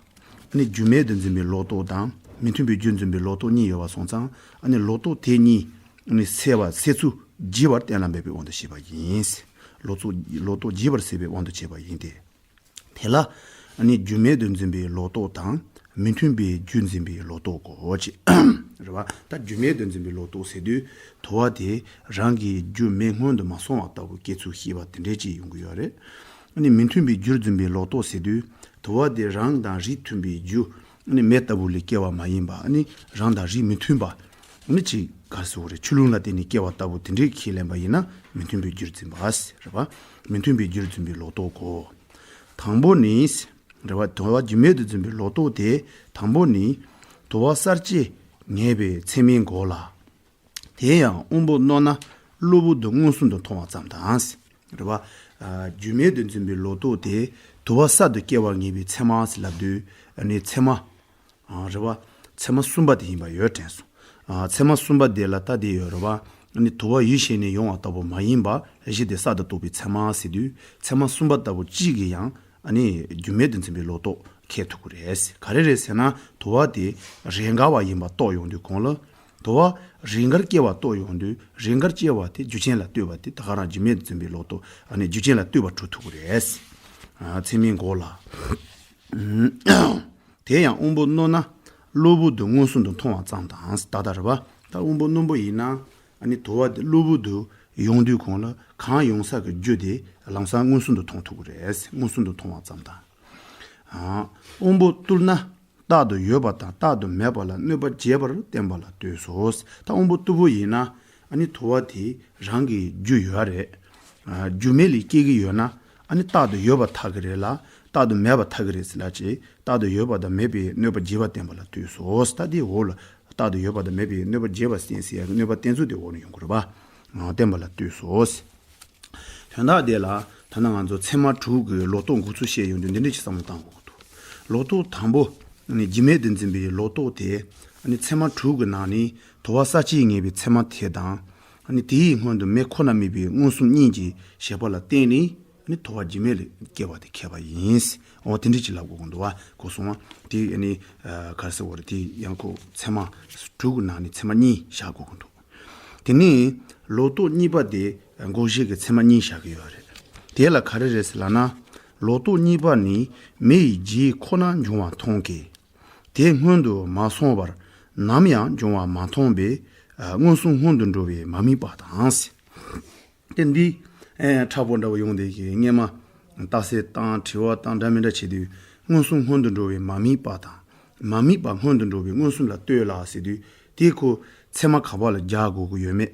ནི་རྒྱུ་མེད་དུ་འཛིན་པའི་ལོག་རྟོག་དང་མི་མཐུན་པའི་རྒྱུར་འཛིན་པའི་ལོག་རྟོག་གཉིས་ཡོད་པ་སོང་ཙང་། ཨ་ནི་ལོག་རྟོག་དེ་གཉིས་ཨ་ནི་སེལ་བ་སེལ་ཚུལ་རྒྱས་པར་གཏན་ལ་འབེབས་པའི་དབང་དུ་བྱས་པ་ཡིན། ལོག་རྟོག་ལོག་རྟོག་རྒྱས་པར་སེལ་བའི་དབང་དུ་བྱས་པ་ཡིན་ཏེ། དེ་ལ་ཨ་ནི་རྒྱུ་མེད་དུ་འཛིན་པའི་ལོག་རྟོག་དང་མི་མཐུན་པའི་རྒྱུར་འཛིན་པའི་ལོག་རྟོག་གོ་ཅེས། རེད་པ། ད་རྒྱུ་མེད་དུ་འཛིན་པའི་ལོག་རྟོག་ཟེར་དུས། དུ་བ་དེ་རང་གི་རྒྱུ་མེ་སྔོན་དུ་མ་སོང་བ་ལྟ་བུ་སྐྱེ་ཚུལ་ཤེས་པ་དེ་འདྲས་ཅིག་ཡོང་གི་ཡོད་རེད། ཨ་ནི་མི་མཐུན་པའི་རྒྱུར་འཛིན་པའི་ལོག་རྟོག་ཟེར་དུས། དུ་བ་དེ་རང་དང་རིགས་མཐུན་པའི་རྒྱུ་ཨ་ནི་མེ་ལྟ་བུ་ལས་སྐྱེ་བ་མ་ཡིན་པ། ཨ་ནི་རང་དང་རིགས་མི་མཐུན་པ། ཨ་ནི་ཅིག་ག་རེ་ཟེར་དགོས་རེད། ཆུ་རླུང་ལ་བརྟེན་ནས་སྐྱེ་བ་ལྟ་བུ་དེ་འདྲས་ཁས་ལེན་པ་ཡིན་ན་མི་མཐུན་པའི་རྒྱུར་འཛིན་པ་རེད་པ། མི་མཐུན་པའི་རྒྱུར་འཛིན་པའི་ལོག་རྟོག་གོ། དང་པོ་ནི། རེད་པ། དུ་བ་རྒྱུ་མེད་དུ་འཛིན་པའི་ལོག་རྟོག་དེ་དང་པོ་ནི། དུ་བ་གསར་སྐྱེ་ངེས་པའི་ཚད་མའི་འགོག་ལ། དེ་ཡང་དབང་པོ་རྣོ་ན་གློ་བུར་དུ་མངོན་སུམ་དུ་མཐོང་བ་ཙམ་དང་། རེད་པ། ཨ། རྒྱུ་མེད་དུ་འཛིན་པའི་ལོག་རྟོག་དེ་དུ་བ་གསར་དུ་སྐྱེ་བར་ངེས་པའི་ཚད་མ་ཟེར་ལབ་དུས། ཨ་ནི་ཚད་མ། ཨ། རེད་པ། ཚད་མ་གསུམ་པ་དེ་ཡིན་པ་ཡོད་དྲན་སོང་། ཨ། ཚད་མ་གསུམ་པ་དེ་ལ་ལྟ་དེ་ཡོད་རེད་པ། ཨ་ནི་དུ་བ་ཡུལ་གཞན་ནས་ཡོང་བ་ལྟ་བུ་མ་ཡིན་པ་གཞི་དེ་གསར་དུ་རྟོགས་པའི་ཚད་མ་ཟེར་དུས། ཚད་མ་གསུམ་པ་ལྟ་བུ་གཅིག་གིས་ཡང་ཨ་ནི་རྒྱུ་མེད་དུ་འཛིན་པའི་ལོག་རྟོག་ཁེགས་ཐུབ་ཀྱི་རེད། ག་རེ་རེད་ཟེར་ན། དུ་བ་དེ་རེས་འགའ་བ་ཡིན་པ་རྟོགས་ཡོང་དུས་གོང་ལ། དུ་བ་རེས་འགར་སྐྱེ་བ་རྟོགས་ཡོང་དུས། རེས་འགར་སྐྱེ་བ་དེ་རྒྱུ་ཅན་ལ་ལྟོས་པ་དེ་ད་ག་རང་རྒྱུ་མེད་དུ་འཛིན་པའི་ལོག་རྟོག་ཨ་ནི་རྒྱུ་ཅན་ལ་ལྟོས་པ་གྲུབ་ཐུབ་ཀྱི་རེད། ཨ། ཚད་མའི་འགོག་ལ། དེ་ཡང་དབང་པོ་རྣོ་ན་གློ་བུར་དུ་མངོན་སུམ་དུ་མཐོང་བ་ཙམ་དང་། ད་ལྟ་རེད་པ། ད་དབང་པོ་རྣོན་པོ་ཡིན་ན་ཨ་ནི་དུ་བ་དེ་གློ་བུར་དུ་ཡོང་དུས་གོང་ལ་གང་ཡོང་ས་གི་རྒྱུ་དེ་ལམ་སང་མངོན་སུམ་དུ་མཐོང་ཐུབ་ཀྱི་རེད། མངོན་སུམ་དུ་མཐོང་བ་ཙམ་དང་། ཨ། དབང་པོ་རྟུལ་ན་རྟག་ཏུ་ཡོད་པ་དང་རྟག་ཏུ་མེད་པ་ལ་གནོད་པ་བྱེད་པར་བསྟན་པ་ལ་ལྟོས་སོ། ད་དབང་པོ་རྟུལ་པོ་ཡིན་ན་ཨ་ནི་དུ་བ་དེ་རང་གི་རྒྱུ་ཡོད་རེད། ཨ། རྒྱུ་མེ་ལས་སྐྱེ་གི་ཡོད་ན་ཨ་ནི་རྟག་ཏུ་ཡོད་པ་ཐག་གི་རེད་ལ། རྟག་ཏུ་མེད་པར་ཐལ་གྱི་རེད་ཟེར་ལབ་བྱས། རྟག་ཏུ་ཡོད་པ་དང་མེད་པའི་གནོད་པ་བརྗེ་བ་བསྟན་པ་ལ་ལྟོས་སོ། ད་དེའི་འོག་ལ་རྟག་ཏུ་ཡོད་པ་དང་མེད་པའི་གནོད་པ་བརྗེ་བ་བསྟན་ཟེར་ཡག་གི་གནོད་པ་བསྟན་ཚུལ་དེ་འོག་ནས་ཡོང་གི་རེད་པ། བསྟན་པ་ལ་ལྟོས་སོ། དོན་དག་དེ་ལ་ད་ནི་ང་ཚོ་ཚད་མ་དྲུག་གི་ལོག་རྟོག་འགོག་ཚུལ་བཤད་ཡོང་དུས་འདི་འདྲ་ཞིག་བསམ་བློ་བཏང་དགོས་ཀྱི་འདུག་ལོག་རྟོག་དང་པོ། རྒྱུ་མེད་དུ་འཛིན་པའི་ལོག་རྟོག་དེ་ཚད་མ་དྲུག་གི་ནང་ནས་དོར་བ་ས་བཅད་ངེས་པའི་ཚད་མ་དེ་དང་། དེའི་སྔོན་དུ་མེ་ཁོ་ན་མེད་པའི་མངོན་སུམ་གཉིས་ཀྱི་བཞེད་པ་ལ་བརྟེན་ནས། ནི་དོར་བ་རྒྱུ་མེད་ལ་སྐྱེ་བ་དེ་ཁེགས་པ་ཡིན། འོ་དེ་འདྲ་ཅིག་ལབ་དགོས་ཀྱི་འདུག་བ། གོ་སོང་བ། དེ་ནི་ག་རེ་ཟེར་བ་རེད། དེ་ཡང་ཁོ་ཚད་མ་དྲུག་གི་ནང་ནས་ཚད་མ་གཉིས་བཞག་དགོས་ཀྱི་འདུག་དེ་ནས་ལོག་རྟོག་གཉིས་པ་དེ་འགོག་བྱེད་ཀྱི་ཚད་མ་གཉིས་བཞག་གི་ཡོད་རེད། དེ་ལ་ག་རེ་རེད་ཟེར་ལབ་ན། ལོག་རྟོག་གཉིས་པ་ནི་མེ་ཡི་རྒྱུ་ཁོ་ན་འབྱུང་བ་མཐོང་གི། དེ་སྔོན་དུ་མ་སོང་བར་ནམ་ཡང་འབྱུང་བ་མ་མཐོང་བས། མངོན་སུམ་སྔོན་དུ་འགྲོ་བའི་མ་དམིགས་པ་དང་། དེ་འདི་ཨེ་མཁྲེགས་པོ་འདྲ་བོ་ཡོང་བསྡད་ཀྱི། སྔས་མ་རྟགས་གསལ་བཏང་། དྲི་བ་བཏང་། འདྲ་མི་འདྲ་བྱེད་དུས། མངོན་སུམ་སྔོན་དུ་འགྲོ་བའི་མ་དམིགས་པ་དང་། མ་དམིགས་པ་སྔོན་དུ་འགྲོ་བའི་མངོན་སུམ་ལ་ལྟོས་ལ་ཟེར་དུས། དེ་ཁོ་ཚད་མ་ག་པ་ལ་རྒྱག་དགོས་ཀྱི་ཡོད་མེད་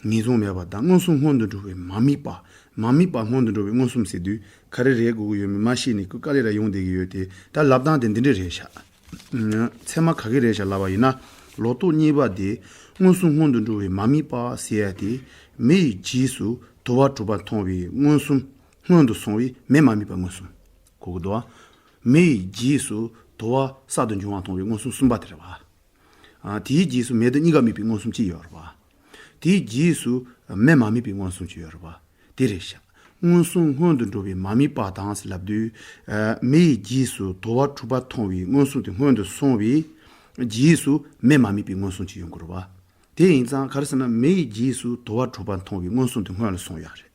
ངེས་བཟུང་མེད་པ་དང་། མངོན་སུམ་སྔོན་དུ་འགྲོ་བའི་མ་དམིགས་པ། མ་དམིགས་པ་སྔོན་དུ་འགྲོ་བའི་མངོན་སུམ་ཟེར་དུས་ག་རེ་རེད་དགོས་ཀྱི་ཡོད་མེད་མ་ཤེས་ནས་ཁོ་དཀའ་ལས་ར་ཡོང་བསྡད་ཀྱི་ཡོད་དེ། ད་ལབ་སྟངས་དེ་འདི་འདྲ་རེད་ཤག་ཚད་མ་ག་གི་རེད་ཤག་ལབ་པ་ཡིན་ན། ལོག་རྟོག་གཉིས་པ་དེ་མངོན་སུམ་སྔོན་དུ་འགྲོ་བའི་མ་དམིགས་པ་ཟེར་ཡ་དེ། མེ་ཡི་རྗེས་སུ་དོར་བ་གྲུབ་པ་མཐོང་བའི་མངོན་སུམ་སྔོན་དུ་སོང་བའི་མེ་མ་དམིགས་པ་མངོན་སུམ་གོ་གི་འདུག་ཨ། མེ་ཡི་རྗེས་སུ་དོར་བ་གསར་དུ་འབྱུང་བ་མཐོང་བའི་མངོན་སུམ་གསུམ་པ་དེ་རེད་བ། ཨ། དེའི་རྗེས་སུ་མེ་དང་གཉིས་ཀ་དམིགས་པའི་མངོན་སུམ་གཅིག་ཡོད་རེད་བ། དེའི་རྗེས་སུ་མེ་མ་དམིགས་པའི་མངོན་སུམ་གཅིག་ཡོད་རེད་བ། དེ་རེད་ཤག་མངོན་སུམ་སྔོན་དུ་འགྲོ་བའི་མ་དམིགས་པ་དང་ལབ་དུས། ཨ། མེ་ཡི་རྗེས་སུ་དོར་བ་གྲུབ་པ་མཐོང་བའི་མངོན་སུམ་དེ་སྔོན་དུ་སོང་བའི་རྗེས་སུ་མེ་མ་དམིགས་པའི་མངོན་སུམ་གཅིག་ཡོང་གི་རེད་བ། དེ་ཡིན་ཙང་ག་རེ་ཟེར་ན། མེ་ཡི་རྗེས་སུ་དོར་བ་གྲུབ་པ་མཐོང་བའི་མངོན་སུམ་དེ་སྔོན་ལ་སོང་ཡག་རེད།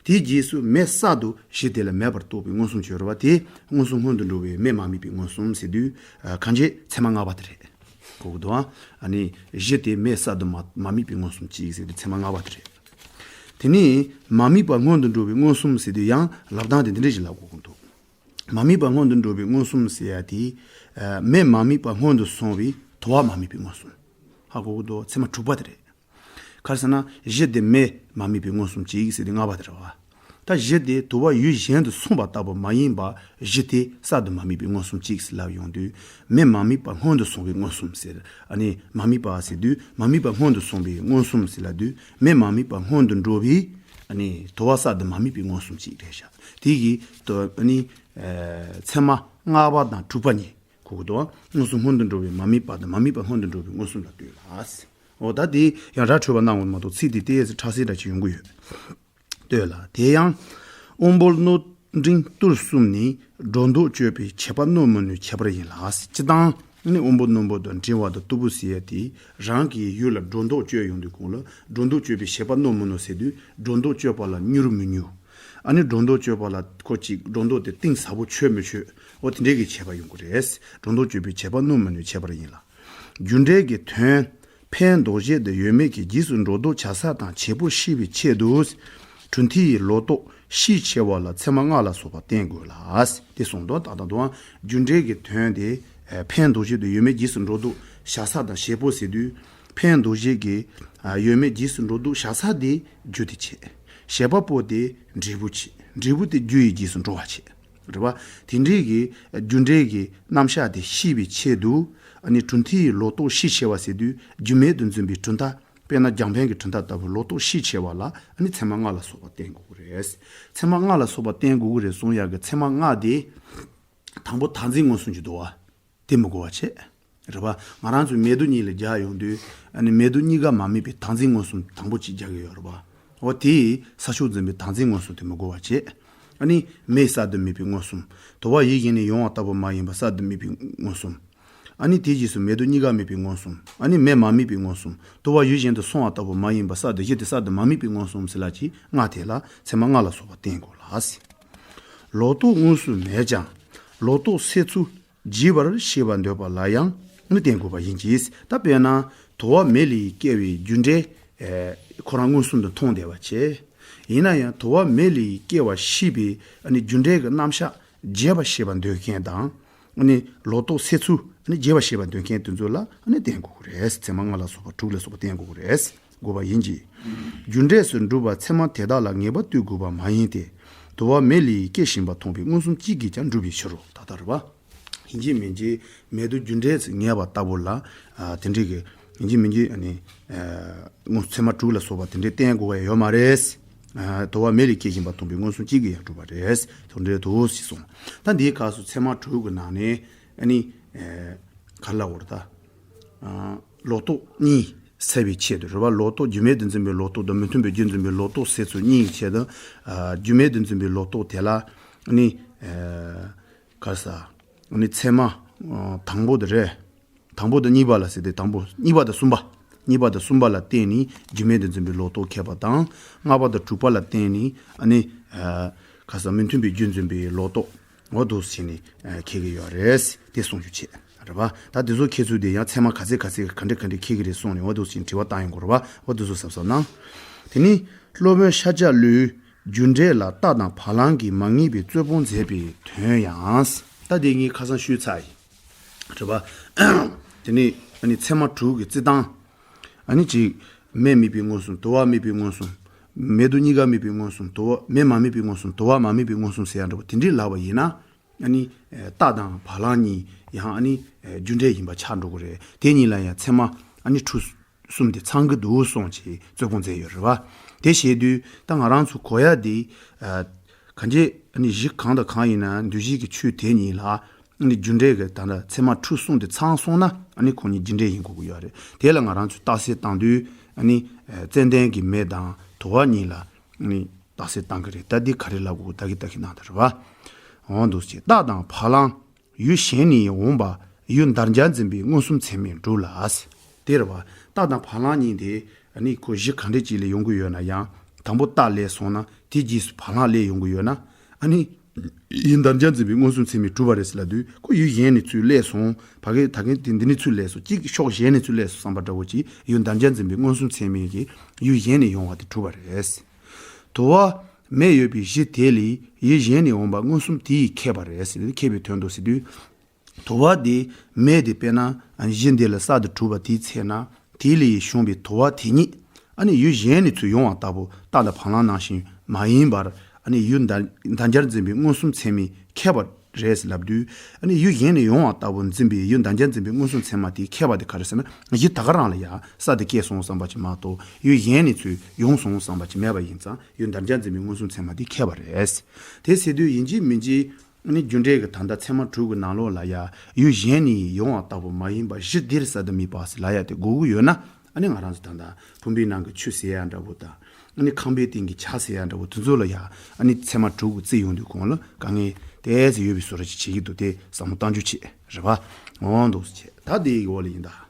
དེའི་རྗེས་སུ་མེ་གསར་དུ་གཞི་དེ་ལ་མེད་པར་རྟོགས་པའི་མངོན་སུམ་ཡོད་རེད་བ། དེ་མངོན་སུམ་སྔོན་དུ་འགྲོ་བའི་མེ་མ་དམིགས་པའི་མངོན་སུམ་ཟེར་དུས། ཨ། གང་བྱེད་ཚད་མ་ལྔ་པ་དེ་རེད། གོ་གི་འདུག་ཨ། ཨ་ནི་གཞི་དེ་མེ་གསར་དུ་མ་མ་དམིགས་པའི་མངོན་སུམ་གཅིག་ཟེར་དུས་ཚད་མ་ལྔ་པ་དེ་རེད། དེ་ནས་མ་དམིགས་པ་སྔོན་དུ་འགྲོ་བའི་མངོན་སུམ་ཟེར་དུས་ཡང་ལབ་སྟངས་དེ་འདི་འདྲ་ཞིག་ལབ་དགོས་ཀྱི་འདུག་མ་དམིགས་པ་སྔོན་དུ་འགྲོ་བའི་མངོན་སུམ་ཟེར་ཡ་དེ། ཨ། མེ་མ་དམིགས་པ་སྔོན་དུ་སོང་བའི་དོར་བ་མ་དམིགས་པའི་མངོན་སུམ། ཧ་གོ་གི་འདུག་ཚད་མ་དྲུག་པ་དེ་རེད། ག་རེ་ཟེར་ན། གཞི་དེ་མེ་མ་དམིགས་པའི་མངོན་སུམ་གཅིག་ཟེར་དུས་ལྔ་པ་དེ་རེད་བ། ད་གཞི་དེ་དོར་བ་ཡུལ་གཞན་དུ་སོང་བ་ལྟ་བུ་མ་ཡིན་པ། གཞི་དེ་གསར་དུ་མ་དམིགས་པའི་མངོན་སུམ་གཅིག་ཟེར་ལབ་ཡོང་དུས། མེ་མ་དམིགས་པ་སྔོན་དུ་སོང་བའི་མངོན་སུམ་ཟེར། ཨ་ནི་མ་དམིགས་པ་ཟེར་དུས་མ་དམིགས་པ་སྔོན་དུ་སོང་བའི་མངོན་སུམ་ཟེར་ལབ་དུས། མེ་མ་དམིགས་པ་སྔོན་དུ་འགྲོ་བའི། ཨ་ནི་དོར་བ་གསར་དུ་མ་དམིགས་པའི་མངོན་སུམ་གཅིག་རེད་ཤག་དེ་གི་དོ། ཨ་ནི་ཚད་མ་ལྔ་པ་དང་དྲུག་པ་གཉིས། གོ་གི་འདུག་མངོན་སུམ་སྔོན་དུ་འགྲོ་བའི་མ་དམིགས་པ་དང་། མ་དམིགས་པ་སྔོན་དུ་འགྲོ་བའི་མངོན་སུམ་ལ་ལྟོས་ལ། འོ་ད་དེ་ཡང་ར་འཕྲོད་པ་གནང་དགོས་མ་གཏོགས་ཚིག་དེ་ཏོག་ཙམ་ཁྲ་སིལ་འདྲ་ཅིག་ཡོང་གི་ཡོད། ལྟོས་ལ། དེ་ཡང་དབང་པོ་རྣོ་འབྲིང་ལྟུལ་གསུམ་ནི་སྒྲོ་འདོགས་གཅོད་པའི་བྱེད་པ་གནོད་མི་ནུས་ཁྱད་པར་ཡིན་ལ། སྤྱིར་བཏང་ནི་དབང་པོ་རྣོན་པོ་དང་འབྲིང་བ་དང་རྟུལ་པོ་ཟེར་ཡ་དེ་རང་གི་ཡུལ་ལ་སྒྲོ་འདོགས་གཅོད་ཡོང་དུས་གོང་ལ་སྒྲོ་འདོགས་གཅོད་པའི་བྱེད་པ་གནོད་མི་ནུས་ཟེར་དུས་སྒྲོ་འདོགས་གཅོད་པ་ལ་མྱུར་མི་མྱུར། ཨ་ནི་སྒྲོ་འདོགས་གཅོད་པ་ལ་ཁོ་ཅིག་སྒྲོ་འདོགས་དེ་གཏིང་ཟབ་པོ་ཆོད་མི་ཆོད། འོ་དེ་འདྲའི་གི་ཁྱད་པར་ཡོང་གི་རེད། སྒྲོ་འདོགས་གཅོད་པའི་བྱེད་པ་གནོད་མི་ནུས་ཁྱད་པར་ཡིན་ལ། རྒྱུ་འབྲས་ཀྱི་དོན་ཕན་འདོགས་བྱེད་དུ་ཡོད་མེད་ཀྱི་རྗེས་སུ་འགྲོ་ལྡོག་བྱ་ས་དང་བྱེད་པོ་ཤེས་པའི་ཆེད་དུ། གྲུབ་མཐའི་ལོག་རྟོག་ཤས་ཆེ་བ་ལ་ཚད་མ་ལྔ་ལ་སོགས་པ་བསྟན་དགོས་ལ། དེ་གསུངས་དོན་དག་དང་དུའང་རྒྱུ་འབྲས་ཀྱི་དོན་དེ་ཕན་འདོགས་བྱེད་དུ་ཡོད་མེད་རྗེས་སུ་འགྲོ་ལྡོག་བྱ་ས་དང་བྱེད་པོ་ཟེར་དུས། ཕན་འདོགས་བྱེད་ཀྱི་ཡོད་མེད་རྗེས་སུ་འགྲོ་ལྡོག་བྱ་ས་དེ་རྒྱུ་དེ་བྱེད། བྱེད་པ་པོ་དེ་འབྲས་བུ་བྱེད། འབྲས་བུ་དེ་རྒྱུ་ཡི་རྗེས་སུ་འགྲོ་བ་བྱེད། རེད་བ། དེ་འདྲའི་གི་རྒྱུ་འབྲས་ཀྱི་རྣམ་གཞག་དེ་ཤེས་པའི་ཆེད་དུ། ཨ་ནི་གྲུབ་མཐའི་ལོག་རྟོག་ཤས་ཆེ་བ་ཟེར་དུས་རྒྱུ་མེད་དུ་འཛིན་པའི་གྲུབ་མཐའ། དཔེར་ན་རྒྱང་འཕེན་གྱི་གྲུབ་མཐའ་ལྟ་བུ་ལོག་རྟོག་ཤས་ཆེ་བ་ལ་ཨ་ནི་ཚད་མ་ལྔ་ལ་སོགས་པ་བསྟན་དགོས་ཀྱི་རེད། ཚད་མ་ལྔ་ལ་སོགས་པ་བསྟན་དགོས་ཀྱི་རེད་གསུང་ཡག་གི་ཚད་མ་ལྔ་དེ། དང་པོ་བདག་འཛིན་མངོན་སུམ་གྱི་འདུལ་བ། དེ་མི་དགོས་པ་བྱེད། རེད་པ། ང་རང་ཚོས་མེ་དུ་གཉིས་ལ་རྒྱག་ཡོང་དུས། ཨ་ནི་མེ་དུ་གཉིས་ཀ་མ་དམིགས་པའི་བདག་འཛིན་མངོན་སུམ་དང་པོ་གཅིག་རྒྱག་གི་ཡོད་རེད་པ། འོ་དེ་ས་ཕྱོགས་འཛིན་པའི་བདག་འཛིན་མངོན་སུམ་དེ་མི་དགོས་པ་བྱེད། ཨ་ནི་མེ་གསར་དུ་དམིགས་པའི་མངོན་སུམ། དོར་བ་ཡུལ་གཞན་ནས་ཡོང་བ་ལྟ་བུ་མ་ཡིན་པ་གསར་དུ་དམིགས་པའི་མངོན་སུམ། ཨ་ནི་དེའི་རྗེས་སུ་མེ་དུ་གཉིས་ཀ་དམིགས་པའི་མངོན་སུམ། ཨ་ནི་མེ་མ་དམིགས་པའི་མངོན་སུམ། དོར་བ་ཡུལ་གཞན་དུ་སོང་བ་ལྟ་བུ་མ་ཡིན་པ་གསར་དུ་གཞི་དེ་གསར་དུ་མ་དམིགས་པའི་མངོན་སུམ་ཟེར་ལ་གཅིག་ལྔ་དེ་ལ་ཚད་མ་ལྔ་ལ་སོགས་པ་བསྟན་དགོས་ལ། ལོག་རྟོག་མངོན་སུམ་མེད་ཀྱང་ལོག་རྟོག་སེལ་ཚུལ། བརྗེད་པར་ཤེས་པར་འདོད་པ་ལ་ཡང་ནི་བསྟན་དགོས་པ་ཡིན་གྱི། ད་དཔེར་ན་དོར་བ་མེ་ལས་སྐྱེ་བའི་རྒྱུ་འབྲས། ཨེ། ཁོ་རང་མངོན་སུམ་དུ་མཐོང་བསྡད་པ་བྱས། ཡིན་ན་ཡང་དོར་བ་མེ་ལས་སྐྱེ་བ་ཤེས་པའི་ཨ་ནི་རྒྱུ་འབྲས་ཀྱི་རྣམ་གཞག་རྒྱས་པར་ཤེས་པར་འདོད་མཁན་དང་། ཨ་ནི་ལོག་རྟོག་སེལ་ཚུལ་ཨ་ནི་རྒྱས་པར་ཤེས་པར་འདོད་མཁན་དེ་ཚོ་ལ་ཨ་ནི་བསྟན་དགོས་ཀྱི་རེད། ཚད་མ་ལྔ་ལ་སོགས་པ་དྲུག་ལ་སོགས་པ་བསྟན་དགོས་ཀྱི་རེད། དགོས་པ་ཡིན་གྱི། རྒྱུ་འབྲས་སུ་འགྲུབ་པ་ཚད་མ་དེ་དག་ལ་ངེས་པར་ལྟོས་དགོས་པ་མ་ཡིན་ཏེ། དུ་བ་མེ་ལས་སྐྱེ་བཞིན་པ་མཐོང་བས་མངོན་སུམ་གཅིག་གིས་ཀྱང་འགྲུབ་པའི་ཕྱིར་རོ། ད་ལྟར་བ། ཡིན་གཅིག་མིན་གཅིག་མེ་དུ་རྒྱུ་འབྲས་ཚིག་ངེས་པ་ལྟ་བུ་ལ། ཨ། དེ་འདྲའི་གི་ཡིན་གཅིག་མིན་གཅིག་ཨ་ནི། ཨ། མངོན་ཚད་མ་དྲུག་ལ་སོགས་པ་དེ་འདྲའི་བསྟན་དགོས་ཡ་ཡོད་མ་རེད། ཨ། དུ་བ་མེ་ལས་སྐྱེ་བཞིན་པ་མཐོང་བས་མངོན་སུམ་གཅིག་གིས་ཡང་གྲུབ་པ་རེད། དེ་འདྲའི་དུ་ཞེས་གསུངས། ད་འདིའི་སྐབས་སུ་ཚད་མ་དྲུག་གི་ནང་ནས་ཨ་ནི། ཨ། ག་རེ་ལབ་དགོས་རེད་ད། ཨ། ལོག་རྟོག་གཉིས་སེལ་བའི་ཆེད་དུ་རེད་བ། ལོག་རྟོག་རྒྱུ་མེད་དུ་འཛིན་པའི་ལོག་རྟོག་དང་མི་མཐུན་པའི་རྒྱུར་འཛིན་པའི་ལོག་རྟོག་ཟེར་ཚུལ་གཉིས་ཀྱི་ཆེད་དུ། ཨ། རྒྱུ་མེད་དུ་འཛིན་པའི་ལོག་རྟོག་དེ་ལ་ནི། ཨ། ག་རེ་ཟ། ནི་ཚད་མ། ཨ། དང་པོ་དེ་རེད། དང་པོ་དང་གཉིས་པ་ལ་ཟེར་ཏེ་དང་པོ་གཉིས་པ་དང་གསུམ་པ། གཉིས་པ་དང་གསུམ་པ་ལ་བརྟེན་ནས་རྒྱུ་མེད་དུ་འཛིན་པའི་ལོག་རྟོག་ཁེགས་པ་དང་། ལྔ་པ་དང་དྲུག་པ་ལ་བརྟེན་ནས་ཨ་ནི། ཨ། ག་རེ་ཟ། མི་མཐུན་པའི་རྒྱུར་འཛིན་པའི་ལོག་རྟོག་འོ་འདུག་སེ་བྱས་ནས་ཁེགས་ཀྱི་ཡོད་རེད། དེ་གསུང་རྒྱུ་བྱས། རེད་པ། ད་དེ་ཚོ་ཁེགས་ཚུལ་དེ་ཡང་ཚད་མ་ག་ཚད་ག་ཚད་ག་འདྲ་ག་འདྲ་ཁེགས་ཀྱི་རེད་གསུངས་ནས་འོ་འདུག་སེ་དྲི་བ་བཏང་ཡོང་གི་རེད་པ། འོ་དེ་ཚོ་གཟབ་གཟབ་གནང་། དེ་ནི་སློབ་དཔོན་ཤཱཀྱ་བློས་རྒྱུ་འབྲས་ལ་རྟགས་དང་བ་ལང་གིས་མ་ངེས་པའི་རྩོད་སྤོང་མཛད་པའི་དོན་ཡང་། ད་དེ་ངས་ཁ་སང་ཞུས་ཚར་ཡིན། རེད་པ། དེ་ནི་ཨ་ནི་ཚད་མ་དྲུག་གི་རྩི་སྟངས། ཨ་ནི་གཅིག་མེ་དམིགས་པའི་མངོན་སུམ། དུ་བ་དམིགས་པའི་མངོན་སུམ། མེ་དུ་གཉིས་ཀ་དམིགས་པའི་མངོན་སུམ། དུ་བ། མེ་མ་དམིགས་པའི་མངོན་སུམ། དུ་བ་མ་དམིགས་པའི་མངོན་སུམ་ཟེར་ཡ་འདྲ་པོ་དེ་འདྲའི་ལབ་པ་ཡིན་ན། ཨ་ནི། ཨ། རྟགས་དང་བ་ལང་གཉིས་ཡང་ཨ་ནི། ཨ། རྒྱུ་འབྲས་ཡིན་པ་ཆགས་འགྲོ་གི་རེད། དེ་གཉིས་ལ་ཡང་ཚད་མ་ཨ་ནི་ཁྲུ་གསུམ་དེ་ཚང་གི་འདུག་གསུངས་བྱས་རྩོད་སྤོང་མཛད་ཡོད་རེད་པ། དེ་བྱེད་དུས་ད་ང་རང་ཚོ་གོ་ཡ་དེ། ཨ། གང་ཅི་ཨ་ནི་གཞི་གང་དང་གང་ཡིན་ན་འདུས་བྱས་ཀྱི་ཆོས་དེ་གཉིས་ལ་ཨ་ནི་རྒྱུ་འབྲས་ཀྱི་ད་ལྟ་ཚད་མ་ཁྲུ་གསུམ་དེ་ཚང་སོང་ན་ཨ་ནི་ཁོ་གཉིས་རྒྱུ་འབྲས་ཡིན་དགོས་ཀྱི་ཡོད་རེད། དེ་ལ་ང་རང་ཚོས་རྟགས་གསལ་བཏང་དུས་ཨ་ནི། ཨ། ཙན་དན་གྱི་མེ་དང་དུ་བ་གཉིས་ལ་ཨ་ནི་རྟགས་གསལ་བཏང་གི་རེད། ད་འདི་ག་རེ་ལབ་དགོས་ད་གི་ད་གི་གནང་དེ་རེད་པ། འོ་འདུག་སེ་བྱས། རྟགས་དང་བ་ལང་ཡུལ་གཞན་ནས་འོངས་པ་ཡུལ་འདར་འབྱར་འཛིན་པའི་མངོན་སུམ་ཚད་མས་གྲུབ་ལ། དེ་རེད་པ། རྟགས་དང་བ་ལང་གཉིས་དེ་ཨ་ནི་ཁོ་གཞི་ག་འདྲ་ཅིག་ལས་ཡོང་གི་ཡོད་ན་ཡང་དང་པོ་རྟགས་སླེབས་སོང་ན་དེའི་རྗེས་སུ་བ་ལང་སླེབས་ཡོང་གི་ཡོད་ན་ཨ་ནི། ཡུལ་འདར་འབྱར་འཛིན་པའི་མངོན་སུམ་ཚད་མས་གྲུབ་པ་རེད་ཟེར་ལབ་དུས་ཁོ་ཡུལ་གཞན་ནས་ཚུར་སླེབས་སོང་། ཕ་གི་ད་གིན་དེ་འདི་ནས་ཚུར་སླེབས་སོང་། གཅིག་ཕྱོགས་གཞན་ནས་ཚུར་སླེབས་སོང་བསམ་པ་འདྲ་བོ་ཅིག་ཡུལ་འདར་འབྱར་འཛིན་པའི་མངོན་སུམ་ཚད་མས་ཀྱིས་ཡུལ་གཞན་ནས་ཡོང་བ་དེ་གྲུབ་པ་རེད། དུ་བ་མེ་ཡོད་པའི་གཞི་དེ་ལས་ཡུལ་གཞན་ནས་འོངས་པ་མངོན་སུམ་དེ་ཡིས་ཁེགས་པ་རེད་ཟེར། ཁེགས་པའི་དོན་དུ་ཟེར་དུས། དུ་བ་དེ་མེ་དེ་དཔེར་ན་གཞི་འདི་ལ་གསར་དུ་གྲུབ་པ་དེའི་ཚེ་ན་དེ་ལས་བྱུང་བའི་དུ་བ་དེ་ཉིད་ཨ་ནི་ཡུལ་གཞན་ནས་ཚུར་ཡོང་བ་ལྟ་བུ་རྟགས་དང་བ་ལང་ནང་བཞིན་མ་ཡིན་པར་ཨ་ནི་ཡུལ་འདར་འདར་འབྱར་འཛིན་པའི་མངོན་སུམ་ཚད་མས་ཁེགས་པ་རེད་ལབ་དུས། ཨ་ནི་ཡུལ་གཞན་ནས་ཡོང་བ་ལྟ་བུ་འཛིན་པའི་ཡུལ་འདར་འབྱར་འཛིན་པའི་མངོན་སུམ་ཚད་མ་དེ་ཁེགས་པ་དེ་ག་རེ་ཟེར་ན་གཞི་ད་ག་རང་ལ་ཡང་གསར་དུ་སྐྱེས་སོང་བསམ་པ་ཅིག་མ་གཏོགས་ཡུལ་གཞན་ནས་ཚུར་ཡོང་སོང་བསམ་པ་ཅིག་མེད་པ་ཡིན་ཙང་ཡུལ་འདར་འབྱར་འཛིན་པའི་མངོན་སུམ་ཚད་མ་དེ་ཁེགས་པ་རེད། དེ་ཟེར་དུས་ཡིན་གཅིག་མིན་གཅིག་ཨ་ནི་རྒྱུ་འབྲས་ཀྱི་ད་ལྟ་ཚད་མ་དྲུག་གི་ནང་ལོགས་ལ་ཡང་ཡུལ་གཞན་ནས་ཡོང་བ་ལྟ་བུ་མ་ཡིན་པ་གཞི་འདིར་གསར་དུ་དམིགས་པ་ཟེར་ལབ་ཡ་དེ་དགོས་ཀྱི་ཡོད་ན་ཨ་ནི་ང་རང་ཚོ་ད་ལྟ་བུམ་པའི་ནང་གི་ཆུ་ཟེར་ཡ་འདྲ་བོ་དང་ཨ་ནི་ཁང་པའི་སྟེང་གི་བྱ་ཟེར་ཡ་འདྲ་བོ་དེ་ཚོ་ལ་ཡང་ཨ་ནི་ཚད་མ་དྲུག་གི་རྩི་ཡོང་དུས་གོང་ལ་དཀའ་ངལ་ཏོག་ཙམ་ཡོད་པའི་བཟོ་འདྲ་ཅིག་བྱེད་ཀྱི་འདུག་དེ་བསམ་བློ་གཏང་རྒྱུ་བྱེད་རེད་པ། འོ་འདུག་སེ་བྱས། ད་དེ་ཡི་འོག་ལ་ཡིན་ད།